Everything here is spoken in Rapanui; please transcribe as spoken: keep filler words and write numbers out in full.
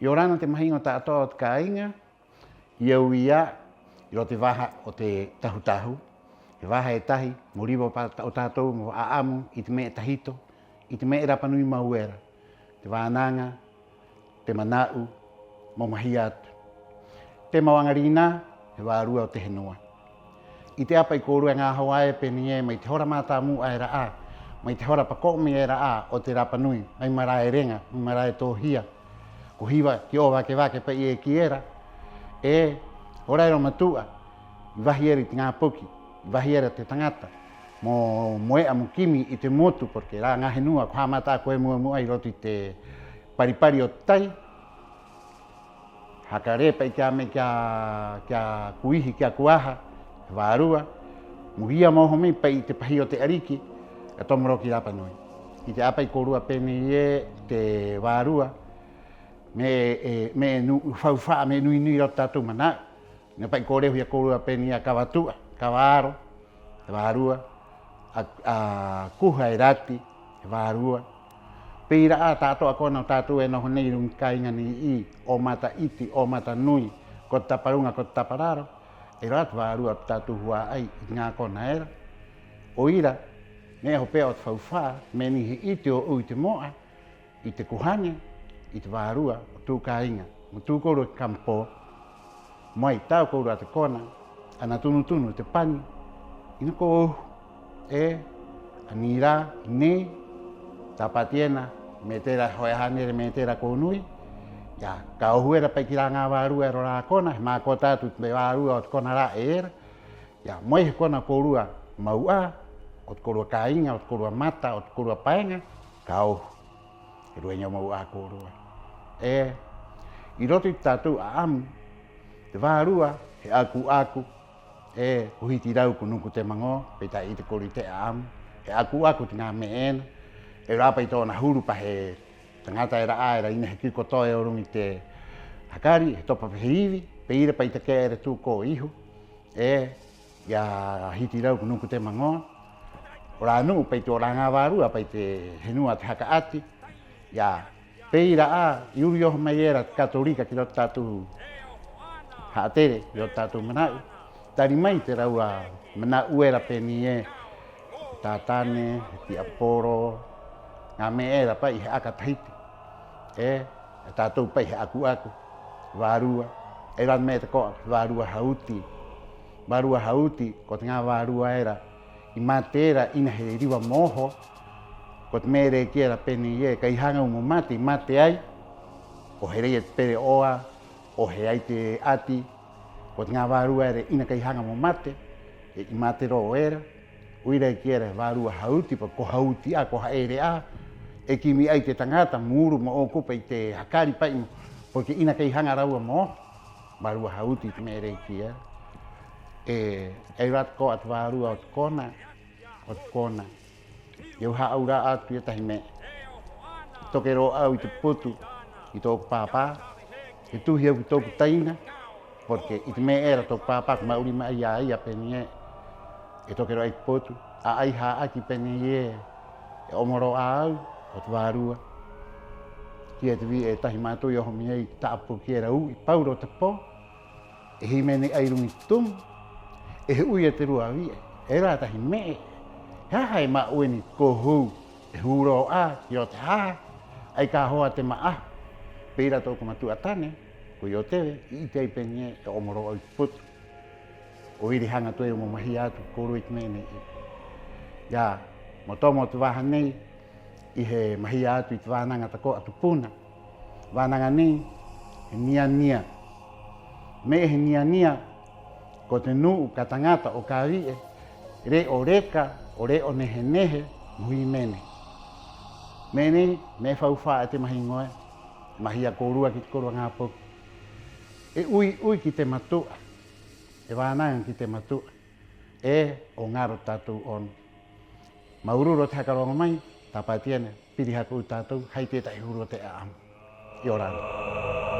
'Iorana te mahiŋo ta'ato'a o te kāiŋa, i a au ia 'i roto i te vaha o te Tahu-Tahu, he vaha e tahi mo riva o tātou mo 'a'amu i te me'e tahito, i te me'e rapa nui mau era, te vānaŋa, te mana'u mo mahia atu. Te mau 'aŋarinā, he vārua o te henua. 'Ite 'ā pa'i kōrua e ŋā hoa ē pē nei ē, mai te hora mātāmu'a era 'ā, mai te hora pako'o mai era 'ā o te rapa nui, mai Marae Reŋa, mai Marae Tōhia, ko Hiva ki 'Ōvake-vake pa'i e kī era, 'e hora era o matu'a i vahi era i te ŋā poki, i vahi era te taŋata mo, mo e'a mo kimi i te motu, porque rā ŋā henua ko ha'amata 'ā ko emu-emu 'ā 'i roto i te pari-pari o te tai. Haka rē pa'i ki a me'e, ki a, ki a kuihi, ki a kuaha, he vārua mo hia mo oho mai pa'i i te pahī o te 'ariki, ka tomo rō ki Rapa Nui. 'Ite 'ā pa'i kōrua pē nei ē, te vārua me'e, e, me'e nu'u faufa'a, me'e nui-nui 'i roto i te tātou mana'u. 'Ina pa'i ko rehu i a kōrua pē nei ē a Kava Tu'a, Kava Aro, he vārua, a, a Kuha e Rati, he vārua. Pē ira 'ā ta'ato'a kona o tātou e noho nei 'i ruŋa i te kāiŋa nei 'ī, 'o Mata 'Iti, 'o Mata Nui, ko te Tapa Ruŋa, ko te Tapa Raro, e rā te vārua o te tātou hua'ai 'i te ŋā kona era. 'O ira, me'e hope'a o te faufa'a, me'e nei he 'ite ō'ou i te mo'a, i te kuhane, i te vārua o tū kāiŋa, mo tū kōrua ki campo, mo ai ta'e o kōrua te kona, ana tunu-tunu te pani, 'ina ko ohu, 'e, 'ana rā, 'i nei, tāpati ena, metera ho'e hānere, metera ko nui, ia, ka ohu era pa'i ki rā ŋā vārua era o rā kona, he mākota atu te vārua o te kona ra'e era, ia, mo ai he kona o kōrua mau 'ā, o te kōrua kāiŋa, o te kōrua mata, o te kōrua paeŋa, ka ohu. He dueño mau 'ā kōrua. 'E, 'i roto i te tātou 'a'amu, te vārua, he 'aku-'aku, 'e, ko Hiti Rau ko Nuku Te Maŋō, pē ta'e 'ite kōrua i te 'a'amu, he 'aku-'aku te ŋā me'e ena, e rā pa'i tō'ona huru pa he taŋata era 'ā era 'ina he kiko toe o ruŋa i te hakari, he topa pa he ivi, pē ira pa'i i take'a era tū kōihu, 'e, i a Hiti Rau ko Nuku Te Maŋō, o rā nu'u pa'i tū o rā ŋā vārua pa'i te henua te haka 'ati, ia, pē ira 'ā, i uru i oho mai era te Katorika ki roto i te tātou ha'atere, ki roto i te tātou mana'u, tari mai te rāua mana'u era pē nei ē, he tātane, he ti'aporo, ŋā me'e era pa'i he 'aka tahiti, 'e, e tātou pa'i he 'aku-'aku, vārua, e rā te me'e tako'a, vārua hauti, vārua hauti, ko te ŋā vārua era i mate era 'ina he riva mo oho, ko te me'e era e kī era pē nei ē, kai haŋa au mo mate, i mate ai, 'o he rē e te pere'oa, 'o he ai te 'ati, ko te ŋā vārua era 'ina kai haŋa mo mate, 'e i mate rō era, 'o ira e kī era he vārua hauti, porque ko hauti 'ā, ko ha'ere 'ā, e kimi ai te taŋata mo uru mo 'ōkupa i te hakari pa'i mo, porque 'ina kai haŋa rāua mo oho, vārua hauti te me'e era e kī era. 'E, e rā tako'a te vārua o te kona, o te kona. I au hā'aura'a atu i a tahi me'e. He tokerō 'ā au i te potu i tō'oku pāpā, he tuhi au ki tō'oku taina, porque i te me'e era tō'oku pāpā ko ma'u rima 'ā i a ia pē nei ē, e tokerō 'ā i te potu, 'ā'ai hā'aki pē nei ē, e 'omorō 'ā au o te vārua. Kī e te vi'e e tahi mātou i oho mai ai i te ta'apoki era u'i paurō te pō, e hīmene 'ā 'i ruŋa i te tumu, e he 'ui e te rua vi'e, e rā tahi me'e, he aha e ma'u ena i te kōhou, e hūrō 'ā ki roto te haha, 'ai ka hoa te ma'ahu. Pē ira tō'oku matu'a tane, ko Ioteve, i 'ite ai pē nei ē e 'omorō 'ā au i te potu. 'O ira i haŋa atu ai mo mahia atu ki a kōrua i te me'e nei. Ia, mo tomo o te vaha nei, 'i he mahia atu i te vānaŋa tako'a tupuna. Vānaŋa nei, he nia-nia. Me'e he nia-nia, ko te nu'u ka taŋata 'o ka vi'e, re'o reka, 'o re'o nehe-nehe mo hīmene. Me'e nei, me'e faufa'a e te mahiŋo ē, mahia kōrua ki te kōrua ŋā poki. E 'ui-'ui ki te matu'a, e vānaŋa ki te matu'a, 'e 'o ŋaro te tātou 'ono. Māuru-uru o te haka roŋo mai, tāpati ena, piri haka 'ou tātou hai tētahi huru o te 'a'amu. 'Iorana.